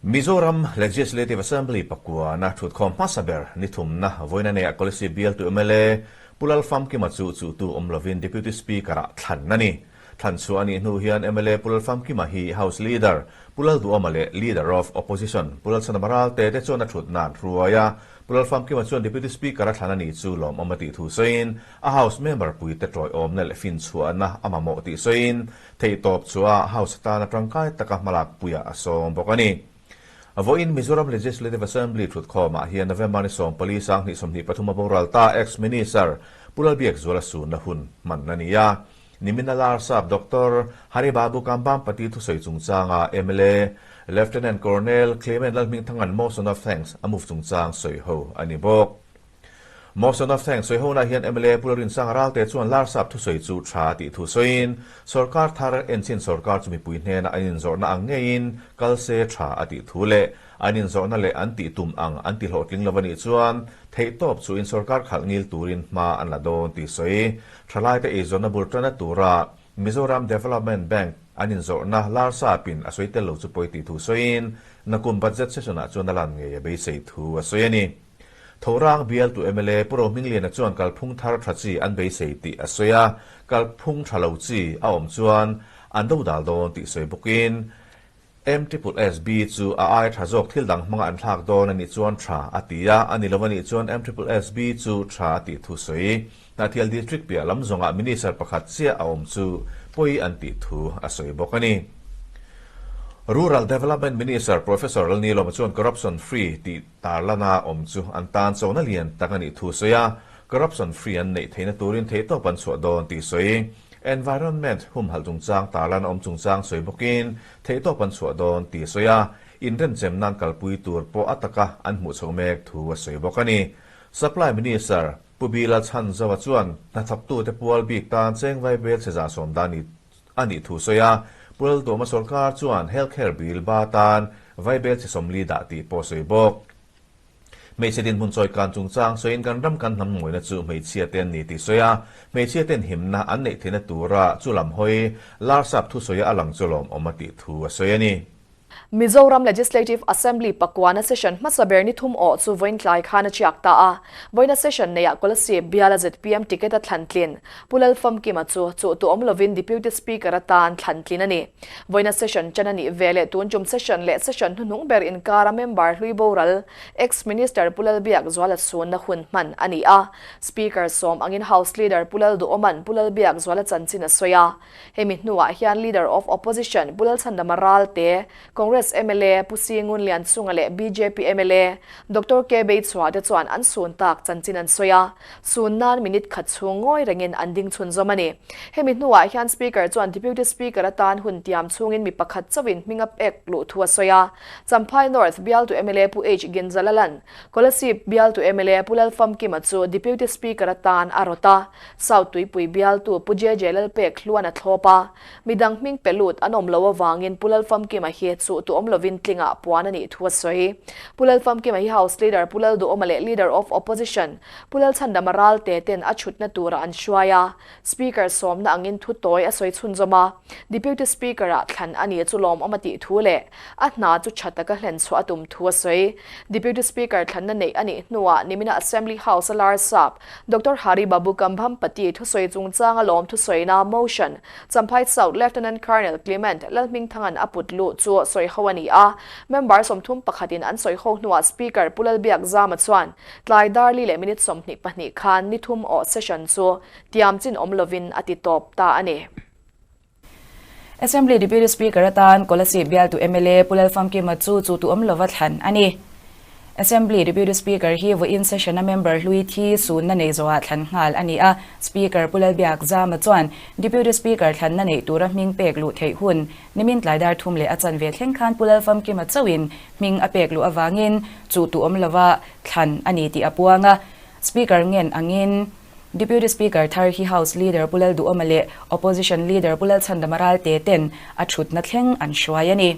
Mizoram Legislative Assembly pakuana thutkhawm hmasa ber ni thumna vawiina neihah Kolasib bialtu mla Pu Lalfamkima chu chuhtu awm lovin Deputy Speaker-ah thlan a ni. Thlan chhuah a nih hnu hian mla Pu Lalfamkima hi House Leader Pu Lalduhawma leh Leader of Opposition Pu Lalchhanama Ralte te chuan a thutna an hruai a. Pu Lalfamkima chuan Deputy Speaker a thlan a nih chu lawmawm a tih thu sawiin a House member puite tawiawmna leh finchhuahna a mamawh tih sawiin Theihtawp chu a House atana tangkai taka hmalak puiah a sawm bawk a ni. Vawiin Mizoram Legislative Assembly thutkhawmah hian November ni 14 2023 a boral ta Ex-Minister Pu Lalbiakzuala sunna hun hman a ni a. Nimina Larsap Doctor Hari Babu Kambhampati thusawi chungchanga mla Lieutenant Colonel Clement Lalhmingthanga'n Motion of Thanks a move chungchang sawiho a ni bawk. Motion of Thanks sawi hona hian mla Pu Lalrinsanga Ralte chuan Larsap thusawi chu tha tih thu sawiin, sorkar thar enchin sorkar chu mipui hnena an inzawrhna ang ngeiin kal se tha a tih thu leh an inzawrhna leh an tih tum ang an ti hlawhtling lo a nih chuan theihtawp chuhin sorkar khalh ngil turin hma an la dawn tih sawi. Thalaite eizawnna bul tana tura Mizoram Development Bank an inzawrhna Larsapin a sawi tel lo chu pawi tih thu sawiin nakum budget session-ah chuan a lan ngei a beisei thu a sawi a ni. Thorang bialtu mla Pu Rohmingliana chuan kalphung thar tha chi an beisei tih a sawi a, kalphung tha lo chi a awm chuan an dodal dawn tih sawi bawkin MSSB chu a ai tha zawk thil dang hmanga an thlak dawn a nih chuan tha a ti a, a ni lo a nih chuan MSSB chu tha a tih thu sawi. Hnahthial District piah lam zawngah Minister pakhat chiah a awm chu pawi an tih thu a sawi bawk a ni. Rural Development Minister Professor Lalnilawma chuan corruption free tih Tarlana awm chu an tan chona lian tak a nih thu sawi a, corruption free an neih theihna turin theihtawp an chhuah dawn tih sawi. Environment humhalh chungchang tarlana awm chungchang sawi bawkin theihtawp an chhuah dawn tih sawi a, inrenchem nan kalpui tur pawh a taka an hmuh chho mek thu a sawi bawk a ni. Supply Minister Pu Bila Chhanzova chuan hnathawktute pual bik tan chengvai bel chhe zah sawm dan a nih thu sawi a, Pu Laltuama sawrkar chuan health care bill ba tan vaibel chi 40 dah tih pawh sawi bawk. Hmeichhe dinhmun chawikan chungchang sawiin kan ram kan hnam ngawihna chu hmeichhia te an ni tih sawi a, hmeichhia ten himna an neih theihna tura chu lam hawi Larsap thusawi a lang chu lawmawm a tih thu a sawi a ni. Mizoram Legislative Assembly pakuana session hmasa ber ni thum awh chu vawiin tlai khan a chiak ta a. Vawiina session neiah Kolasib biala zpm ticket a thlan tlin Pu Lalfamkima chu chuhtu awm lovin Deputy Speaker atan thlan tlin a ni. Vawiina session ṭan a nih ve leh tun ṭum session leh session hnuhnung ber inkara member hlui boral Ex-Minister Pu Lalbiakzuala sunna hun hman a ni a. Speaker sawm angin House Leader Pu Lalduhawma'n Pu Lalbiakzuala chanchin a sawi a. Hemi hnuah hian Leader of Opposition Pu Lalchhandama Ralte, Congress mla Pu Si Ngun Lianchunga leh bjp mla Doctor K Beichhua te chuan an sun tak chanchin an sawi a, sun nan minute khat chhung ngawi rengin an ding chhunzawm a ni. Hemi hnuah hian Speaker chuan Deputy Speaker atan hun tiam chhungin mi pakhat chauhin hming a pek luh thu a sawi a, Champhai North bialtu mla Pu H Ginzalalan Kolasib bialtu mla Pu Lalfamkima chu Deputy Speaker atan a rawt a. South Tuipui bialtu Pu JJ Lalpek hluan a thlawp a, midang hming pe lut an awm lo avangin Pu Lalfamkima hi chuh tu awm lovin tlingah puan a nih thu a sawi. Pu Lalfamkima hi House Leader Pu Lalduhawma leh Leader of Opposition Pu Lalchhandama Ralte ten a chhutna tura an hruai a, Speaker sawmna angin thu tawi a sawi chhunzawm a, Deputy Speaker-ah thlan a ni chu lawmawm a tih thu leh a hna chu tha taka hlen chhuah a tum thu a sawi. Deputy Speaker thlanna neih a nih hnuah nimina Assembly House-a Larsap Doctor Hari Babu Kambhampati thusawi chungchanga lawm thusawina motion Champhai South Lieutenant Colonel Clement Lalhmingthanga'n a put luh chu sawi ho a ni a. Member 31 in an sawi ho hnuah Speaker Pu Lalbiakzama chuan tlai dar li leh minute 22 khan ni thum awh session chu tiam chin awm lovin a ti tawp ta a ni. Assembly Deputy Speaker atan Kolasib bialtu mla Pu Lalfamkima chu chu tu awm lova thlan a ni. Assembly Deputy Speaker hi vawiin session a member hlui thi sunna nei zawhah thlan nghal a ni a. Speaker Pu Lalbiakzama chuan Deputy Speaker thlanna neih tura hming pek luh theih hun nimin tlai dar thum leh a chanve thleng khan Pu Lalfamkima chauhin hming a pek luh avangin chu tu awm lova thlan a ni tih a puang a. Speaker ngen angin Deputy Speaker thar hi House Leader Pu Lalduhawma leh Opposition Leader Pu Lalchhandama Ralte ten a thutna thleng an hruai a ni.